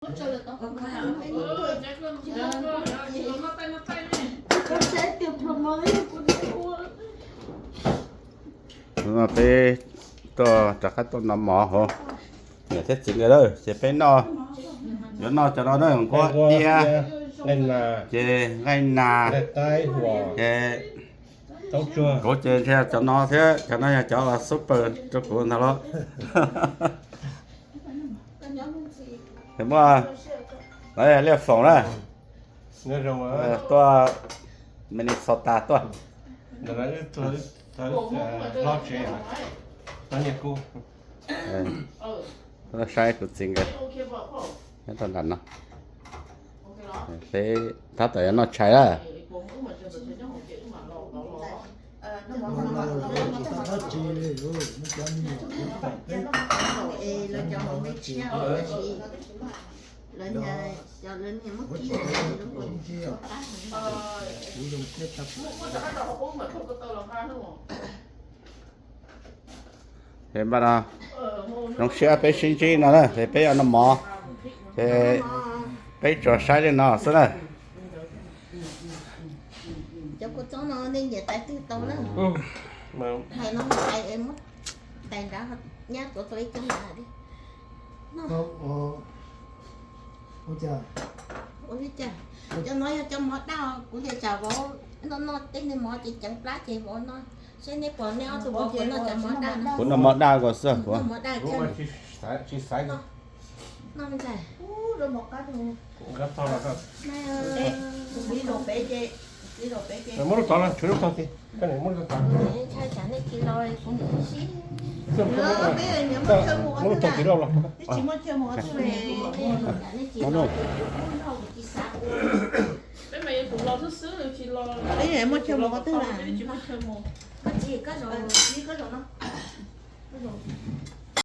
Peb tuaj rov qab tuaj noj mov hauv niam thiab txiv nkawd lawm ces peb noj, yuav noj cov no na, nqua iab, ces nqaij nas, ces kuv ces ntshe cov no thiab, cov no yog cov super rau kuv ntag los. Muaj, lawv yog Liaj Foom na, tuaj Minnesota tuaj. Saib kuv txiv nkawd nyob rau nram no. Peb tab tom yuav noj tshais lawm. Ces npaj no zoo siab peb sib ntsib no na, ces peb yuav noj mov, ces peb tsuas saib li no xwb na. Cov kua txob no nej nyiam tais twg tau na. Hais no mus tais es muab tais nrad, nyab tuav tau ib cov nrad li. Ua li cas? Cov no yog cov mov daj, kuv tias tsam vauv noj noj tej niag mov ces ceev plab ces vauv noj, seb neb pom neb ob tug vauv puas noj cov mov daj no. Kuv noj mov daj nkaus xwb. Noj mov daj. Muab lub tod los, tshuav lub tog ti. Ntshai tsam nej tsis los kuv niam sib. Muab lub tog ti loj los. Peb mas yuav tsum los xwb xwb tsis los. Peb muab chaw mus qhov twg na? Koj txiv, koj zaum, koj zaum no.